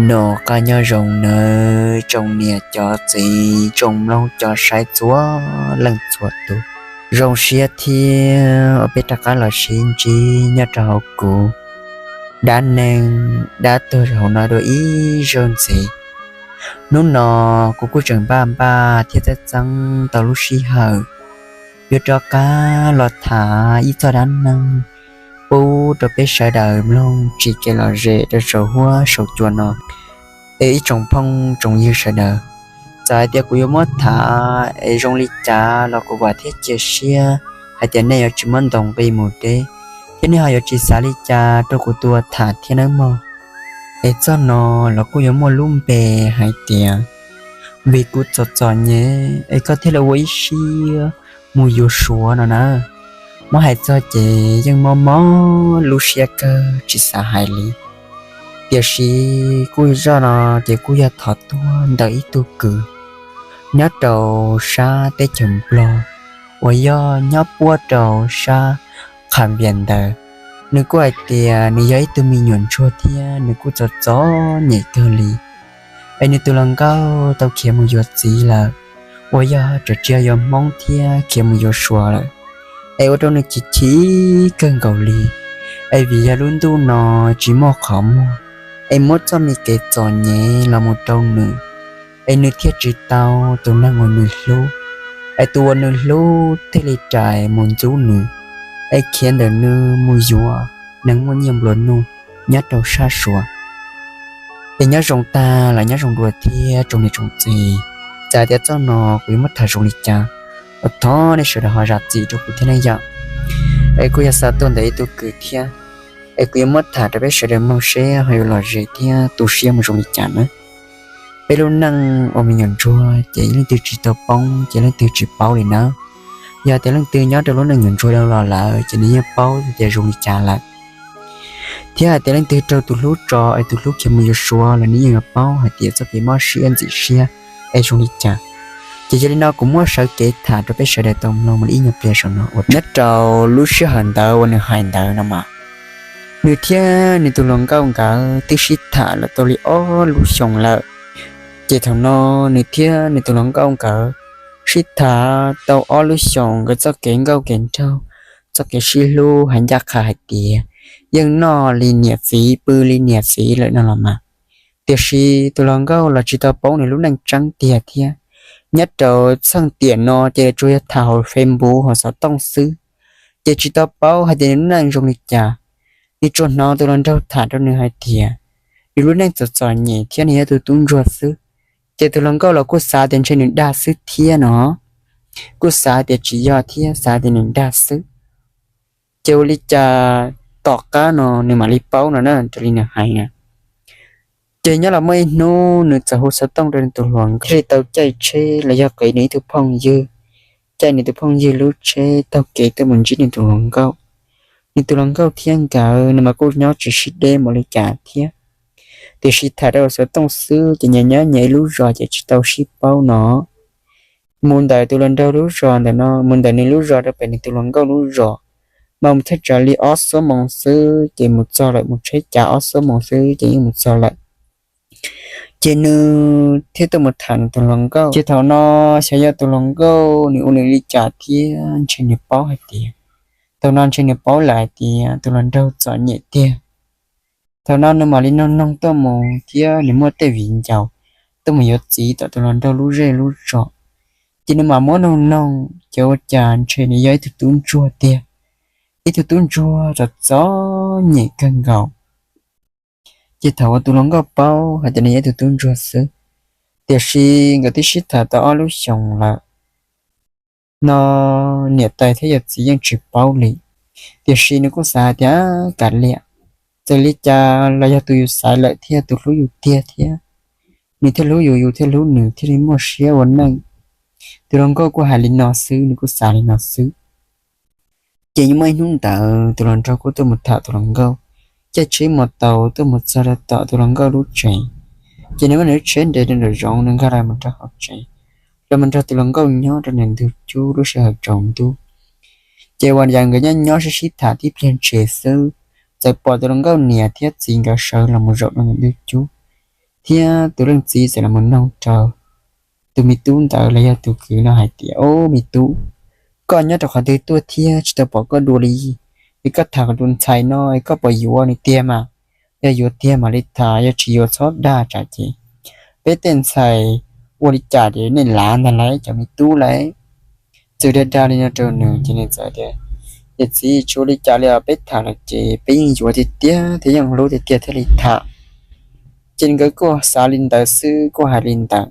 Noj qab nyob zoo nawb tsoom niam cov txiv tsoom mloog cov saib txhua leej txhua tus. Zoo siab thiab uas peb rov qab los sib ntsib nyob rau hauv kuv dab neeg dab tuag hauv no dua ib zaug ntxiv. Hnub no kuv kuj tseem npaj npaj thiab txeeb txeeb tau lub sij hawm yuav rov qab los tham ib txoj dab neeg pub rau peb sawv daws mloog tsis kev lom zem rau saum huab saum cua no. Es ib tsoom phooj tsoom ywg sawv daws, txawm hais tias kuv yuav muab tham es zoo li cas los kuv vam thiab cia siab hais tias nej yuav tsis muab ntaus nqi mus deb, thiab nej ho yuav tsis xav li cas rau kuv tus tham thiab nawb mog. Es txoj no los kuj yuav muaj lub npe hais tias vim kuv txom txom nyem es koj thiaj li ua ib siab mus yuav Suav no na. Muab hais txog ces yeej mob mob lub siab kawg tsis xav hais li. Tiam sis kuj zaj no ces kuj yog thov tuaj ntawm ib tug kwv nyob rau sab teb chaws Nplog uas yog nyob puab rau sab Qhas Vias ntawd. Nws kuj hais tias nws yog ib tug me nyuam ntsuag thiab nws kuj txom txom nyem kawg li. Es nws tus hluas nkauj tau khiav mus yuav txiv lawm, uas yog tseem tsis yog yuav Hmoob thiab khiav mus yuav Suav lawm. Es ua rau nws chim chim kawg nkaus li. Es vim yog lub ntuj no tsis muaj qhov muag, es muab txoj me kev txom nyem los mus rau nws, es nws thiaj tsis tau tus neeg uas nws hlub, es tus uas nws hlub thiaj li rais mus ntxub nws, es khiav ntawm nws mus yuav neeg muaj nyiaj nplua nuj nyob rau sab Suav. Es nyob zoo tag los nyob zoo dua thiab tsoom niam tsoom txiv. Txawm tias txoj no kuv yuav muab tham zoo li cas, ua thov nej sawv daws ho zam txim rau kuv thiab nej yom. Es kuj yog xa tuaj ntawm ib tug kwv thiab, es kuv yuav muab tham rau peb sawv daws mloog seb ho yuav lom zem thiab tu siab mus zoo li cas na. Peb lub neej ua me nyuam ntsuag ces leej twg tsis tau poob ces leej twg tsis paub li nawb. Yog tias leej twg nyob rau lub neej nyuam ntsuag los lawm ces nws yeej paub tias zoo li cas lawm. Thiab hais tias leej twg raug tus hlub tso es tus hlub khiav mus yuav Suav los nws yeej yuav paub hais tias txoj kev mob siab ntxim siab es zoo li cas. Ces yog li no kuv muab sawv kev tham rau peb sawv daws tau mloog mus li ib nyuag pliag saum no uas nyob rau lub sij hawm ntawd uas nws hais ntawd no mas, nws thiab nws tus hluas nkauj nkawd twb sib tham los tau li ob lub xyoos lawm. Ces thaum no nws thiab nws tus hluas nkauj nkawd sib tham tau ob lub xyoos, nkawd txoj kev nkauj kev nraug, txoj kev sib hlub hais ncaj qha hais tias yeej noj li niam txiv pw li niam txiv lawm no los mas. Tiam sis tus hluas nkauj los tsis tau paub nws lub neej tseeb tiag thiab. Nyob rau txheej tiam no ces tsuas yog tham hauv Facebook hauv xov tooj xwb, ces tsis tau paub hais tias nws lub neej zoo li cas. Nws tsuas hnov tus hluas nraug tham rau nws hais tias nws lub neej txom txom nyem thiab nws yog tus tub ntsuag xwb. Ces tus hluas nkauj los kuj xav tias ntshe nws dag xwb thiab no, kuj xav tias tsis yog thiab xav tias nws dag xwb. Ces ua li cas tom qab no nws mam li paub no na, raws li nws hais na. Ces nyob los muaj ib hnub nws txawm hu xov tooj rau nws tus hluas nkauj thiaj li tau caij tsheb los yog qiv nws ib tug phooj ywg, caij nws tus phooj ywg lub tsheb taug kev tuaj mus ntsib nws tus hluas nkauj. Nws tus hluas nkauj thiab nkawd nws mas kuj nyob tsis sib deb npaum li cas thiab. Tiam sis tham rau xov tooj xwb ces nyias nyob nyias ib lub zos ces tsis tau sib paub no. Mus ntawm tus hluas nraug lub zos ntawm no mus ntawm nws lub zos rau pem nws tus hluas nkauj lub zos mas mus thaj tsam li ob xuab moos xwb ces mus txog lawm, mus tsheb cav ob xuab moos xwb ces yeej mus txog lawm. Ces nws thiaj tuaj mus tham nws tus hluas nkauj. Ces thaum no xyov yog tus hluas nkauj nws ua nws li cas thiab ntshe nws paub hais tias, thaum no ntshe nws paub lawm hais tias tus hluas nraug txom nyem tiag. Thaum no nws mam li noog noog tuaj mus thiab nws muaj tej viv ncaus tuaj mus yuav txiv tom tus hluas nraug lub zej lub zos. Ces nws mam muab noog noog ces ua cas ntshe nws yog ib tug tub ntsuag tiag, ib tug tub ntsuag txom txom nyem kawg nkaus. Ces thaum uas tus hluas nkauj paub hais tias nws yog ib tug tub ntsuag xwb, tiam sis nkawd twb sib tham tau ob lub xyoos lawm no, niam tais thiab yawm txiv yeej tsis paub li. Tiam sis nws kuj xav hais tias kav liam, txawm li cas los yog tus yus xaiv lawm thiab tus hlub yus tiag thiab, nws thiaj hlub yus, yus thiaj hlub nws thiaj li muaj siab ua neej. Tus hluas nkauj kuj hais li no xwb, nws kuj xav li no xwb. Ces yeej muaj ib hnub ntawd tus hluas nraug kuj tuaj mus tham tus hluas nkauj, caij tsheb mus tau tuaj mus txog rau tom tus hluas nkauj lub tsev. Ces nws muab nws lub tsheb nres rau nraum zoov, nws nkag los mus rau hauv tsev, los mus nrog tus hluas nkauj nyob rau nws ntug cub lub sij hawm tsaus ntuj. Ces uas yog nkawd nyob nyob sib sib tham tib pliag ntshis xwb, txawm pom tus hluas nkauj niam thiab txiv nkawd sawv los mus zaum rau ntawm ntug cub, thiab tus leej txiv txawm los mus noog rau tus me tub ntawd los yog tus kwv no hais tias, Ob, me tub, koj nyob rau qhov twg tuaj thiab tsis tau pom koj dua li? Es koj tham kuv tus ntxhais no es koj puas yuav nws tiag mas? Yog yuav tiag mam li tham, yog tsis yuav txhob dag tsam ces peb tej ntxhais ua li cas ces nej lav ntag lauj cov me tub lauj. Txawm dag dag li no rau nws ces nws txawm tias, Yawm txiv, tsis ua li cas li os, peb tham lawm ces peb yeej yuav tiag tiag thiab yeej hlub tiag tiag thiaj li tham. Ces nkawd kuj xav li ntawd xwb, kuj hais li ntawd.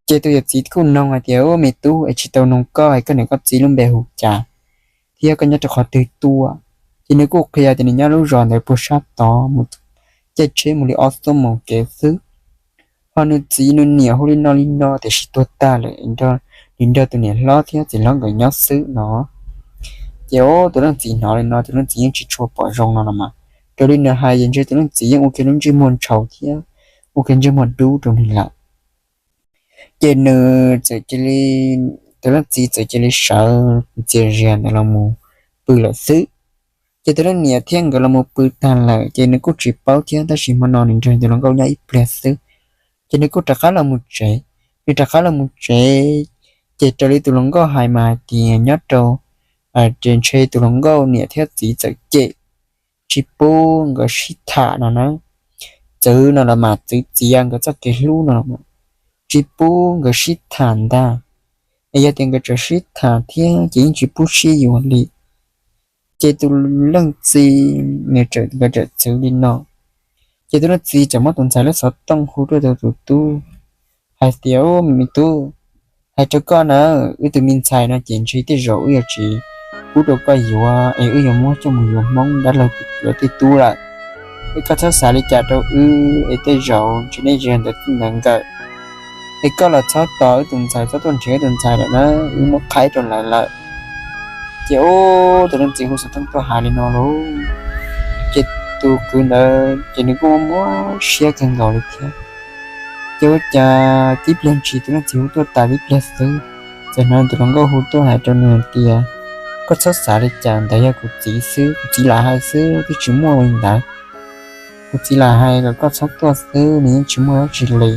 Ces tus yawm txiv kuj noog hais tias, Ub, me tub, es tsis tau noog koj es koj niam koj txiv lub npe hu cas, thiab koj nyob rau qhov twg tuaj? Ces nws kuj qhia tias nws nyob lub zos ntawd puag sab tod mus, caij tsheb mus li ob xuab moos kev xwb. Ho nws txiv nws niam hu li no li no tiam sis tuag tag lawm, nws nrog tus niam hlob thiab txiv hlob nkawd nyob xwb no. Ces tus leej txiv hnov li no, tus leej txiv yeej tsis tshua pom zoo no los mas, raws li nws hais ces ntshe tus leej txiv yeej ua kiag lub ntsej muag ntshau thiab ua kiag ntsej muag dub rau nws lawm. Ces nws txawm cia li, tus leej txiv txawm cia li sawv ntxias zias ntawd los mus pw lawm xwb. Ces tus leej niam thiab nkawd los mus pw tag lawm ces nws kuj tsis paub thiab, tab sis hmo no nws nrog tus hluas nkauj nyob ib pliag xwb, ces nws kuj rov qab los mus tsev. Nws rov qab los mus tsev, ces raws li tus hluas nkauj hais mas hais tias nyob rau, ces ntshe tus hluas nkauj niam thiab txiv txawm cem, tsis pub nkawd sib tham no na. Txwv no los mas txwv txiav nkawd txoj kev hlub no, tsis pub nkawd sib tham ntag. Es yog tias nkawd tseem sib tham thiab ces yeej tsis pub sib yuav li. Ces tus leej txiv, nws tseem, nkawd tseem txwv li no, ces tus leej txiv tseem muab tus ntxhais lub xov tooj hu tuaj rau tus tub hais tias, Ub, me tub, hais rau koj na, wb tus me ntxhais no ces ntshe tej zaum wb yuav tsis pub rau koj yuav es wb yuav muab coj mus yuav Hmoob dab laug tej tub lawm. Es koj txhob xav li cas rau wb es tej zaum ntshe nej tsis yog ntawd txij ntawd nkawm. Es koj los txhob tos wb tus ntxhais, txhob tuaj nrhiav wb tus ntxhais lawm na, wb muab qhaib rau lawv lawm. Ces ub, tus leej txiv hu xov tooj tuaj hais li no lauj, ces tus kwv ntawd ces nws kuj muab siab kawg nkaus li thiab. Ces ua cas tib pliag ntshis tus leej txiv hu tuaj tas tib pliag xwb, txawm hnov tus hluas nkauj hu tuaj hais rau nws tias, Koj txhob xav li cas, ntawd yog kuv txiv xwb, kuv txiv lam hais xwb, twb tsis muaj li ntawd. Kuv txiv lam hais kom koj txhob tuaj xwb, nws yeej tsis muaj dab tsi li.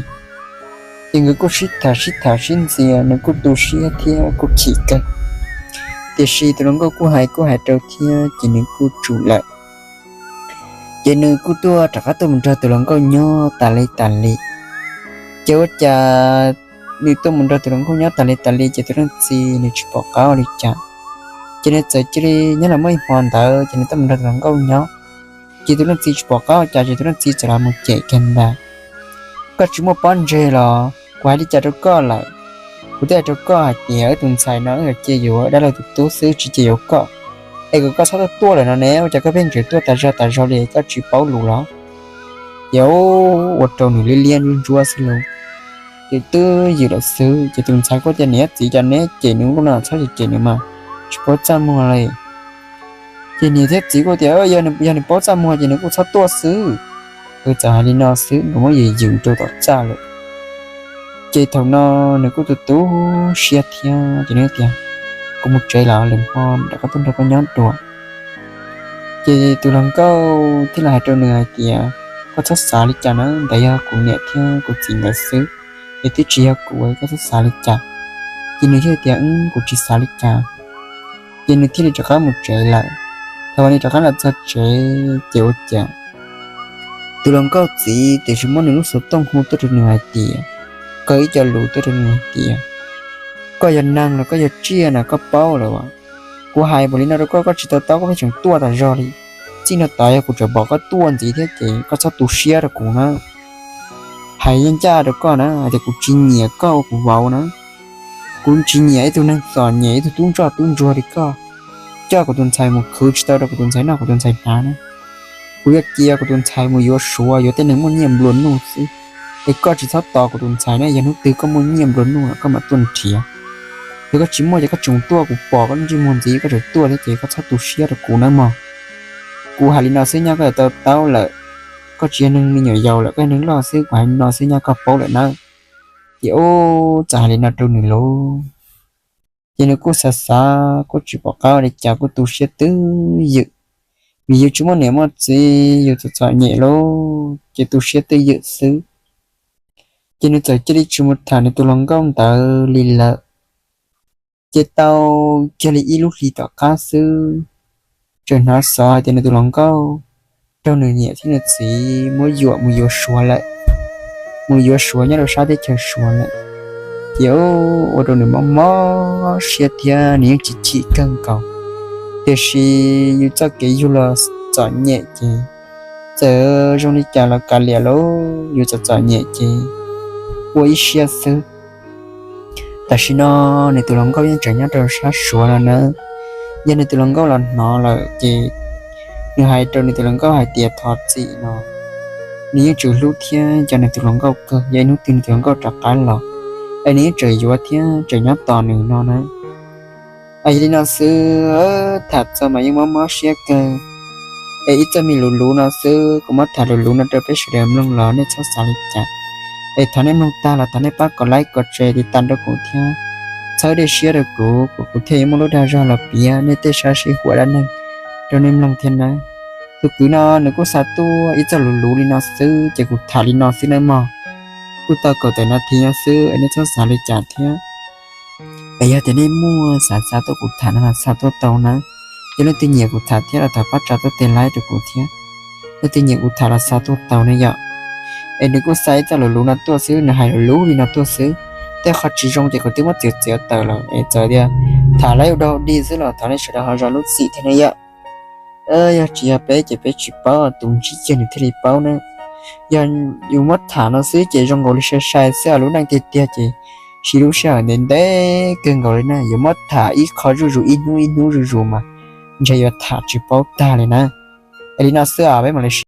Ces nkawd kuj sib tham sib tham sib ntxias, nws kuj tu siab thiab kuj chim kawg. Tiam sis tus hluas nkauj kuj hais kuj hais rau thiab ces nws kuj tsum lawm. Ces nws kuj tuaj rov qab tuaj mus nrog tus hluas nkauj nyob tas li tas li. Ces ua cas nws tuaj mus nrog tus hluas nkauj nyob tas li tas li ces tus leej txiv nws tsis pom qab ua li cas. Ces nws txawm cia li nyob los muaj ib hmo ntawd ces nws tuaj mus nrog tus hluas nkauj nyob. Ces tus leej txiv tsis pom qab ua cas ces tus leej txiv txawm los mus cem kiag ntag, Koj tsis muaj pob ntseg los? Kuv hais li cas rau koj lawm? Kuv twb hais rau koj hais tias wb tus ntxhais no wb cia yuav dab laug tus tub xwb tsis cia yuav koj, es kom koj txhob tuaj tuaj lawm no ne, ua cas koj pheej tseem tuaj tas zog tas zog li, koj tsis paub lus los? Ces ua rau nws liab liab ntsuab ntsuab xwb lauj. Ces twb ywm lawm xwb ces tus ntxhais kuj tias, Niam txiv, cas neb cem nws ua luaj no, txhob cem nws mas, tsis paub txaj muag li. Ces niam thiab txiv kuj tias, Yog nws paub txaj muag ces nws kuj txhob tuaj xwb. Txawm hais li no xwb nkawd muab ywm ywm rau tom txaj lawm. Ces thaum no nws kuj tu tu siab thiab ces nws tias, Kuv mus tsev los, lwm hmo rov qab tuaj nrog koj nyob dua. Ces tus hluas nkauj thiaj li hais rau nws hais tias, Koj txhob xav li cas na, ntawd yog kuv niam thiab kuv txiv nkawd xwb, es twb tsis yog kuv, koj txhob xav li cas. Ces nws thiaj tias, Kuv tsis xav li cas. Ces nws thiaj li rov qab mus tsev lawm. Thaum uas nws rov qab los txog tsev ces ua cas tus hluas nkauj txiv tiam sis muab nws lub xov tooj hu tuaj rau nws hais tias, qw ib co lus tuaj rau nws hais tias, Koj yog neeg los koj yog tsiaj na, koj paub lawm as. Kuv hais npaum li no rau koj, koj tsis to taub, koj pheej tseem tuaj tas zog li. Txij no tod yog kuv tseem pom koj tuaj ntxiv thiab ces koj txhob tu siab rau kuv na. Hais ncaj ncaj rau koj na hais tias kuv tsis nyiam koj ua kuv vauv na. Kuv tsis nyiam ib tug neeg txom nyem, ib tug tub ntsoj tub ntsuag li koj, coj kuv tus ntxhais mus khwv tsis tau rau kuv tus ntxhais noj kuv tus ntxhais hnav na. Kuv yuav cia kuv tus ntxhais mus yuav Suav, yuav tej neeg muaj nyiaj nplua nuj xwb. Es koj tsis txhob tos kuv tus ntxhais na, yog hnub twg koj muaj nyiaj nplua nuj los koj mam tuaj nrhiav. Yog koj tsis muaj ces koj tseem tuaj, kuv pom koj lub ntsej muag ntxiv koj tseem tuaj thiab ces koj txhob tu siab rau kuv nawb mog. Kuv hais li no xwb nyab koj yuav tau taub lawm. Koj tsis yog neeg me nyuam yaus lawm, koj yog neeg loj xwb, kuv hais li no xwb nyab koj paub lawm nawb. Ces ub txawm hais li no rau nws lauj. Ces nws kuj xav xav kuj tsis pom qab li cas kuj tu siab twj ywm, vim yus tsis muaj niam muaj txiv yus txom txom nyem lauj ces tu siab twj ywm xwb. Ces nws txawm cia li tsis mus tham nws tus hluas nkauj ntawd li lawm. Ces tau kiag li ib lub hlis tom qab xwb, tseem hnov xov hais tias nws tus hluas nkauj raug nws niam thiab nws txiv muab yuam mus yuav Suav lawm, mus yuav Suav nyob rau sab teb chaws Suav lawm. Ces ua rau nws mob mob siab thiab nws yeej chim chim kawg nkaus. Tiam sis yus txoj kev yug los txom nyem ces txawm zoo li cas los kav liam lauj, yus txom txom nyem ces ua ib siab xwb. Tam sim no nws tus hluas nkauj yeej tseem nyob rau sab Suav no nawb. Yog nws tus hluas nkauj los hnov lawm ces nws hais rau nws tus hluas nkauj hais tias thov txim no, nws yeej tseem hlub thiab nco nws tus hluas nkauj kawg, yog ib hnub twg nws tus hluas nkauj rov qab los es nws yeej tseem yuav thiab tseem nyob tos nws no na. Yog li no xwb, tham txog mas yeej mob mob siab kawg. Es ib txoj me luv luv no xwb, kuv muab tham luv luv no rau peb sawv daws mloog los nej txhob xav li cas. Es thov nej mloog tag los thov nej pab kom like kom share tiv tas rau kuv thiab, txhawb dej siab rau kuv, kuv thiaj yuav muaj lub dag zog los piav nej tej sab sij huam dab neeg rau nej mloog thiab nawb. Tus kwv no nws kuj xa tuaj ib txoj luv luv li no xwb ces kuv tham li no xwb nawb mog. Kuj tau kaum tawm nas this no xwb es nej txhob xav li cas thiab. Es yog tias nej muaj xav xa tuaj kuv tham no los xa tuaj tau nawb. Yog leej twg nyiam kuv tham thiab los thov pab tsa tuaj tes like rau kuv thiab. Leej twg nyiam kuv tham los xa tuaj tau ne yom. Es nws kuj xa ib txoj luv luv no tuaj xwb, nws hais luv luv li no tuaj xwb. Tej qhov tsis zoo ces kuv twb muab txiav txiav tawm lawm es txawm tias tham lawv ua dog dig xwb los thov nej sawv daws ho zam lub txim thiab ne yom. Yog tsis yog peb ces peb tsis paub, tus ntsib kiag nws thiaj li paub ne. Yog yus muab tham no xwb ces zoo nkaus li sai sai xwb, lub neej tiag tiag ces siv lub sij hawm ntev ntev kawg nkaus li na. Yus muab tham ib qho zuj zus ib hnub ib hnub zuj zus mas ntshe yuav tham tsis paub tag li na. Es li no xwb os, peb mam li sib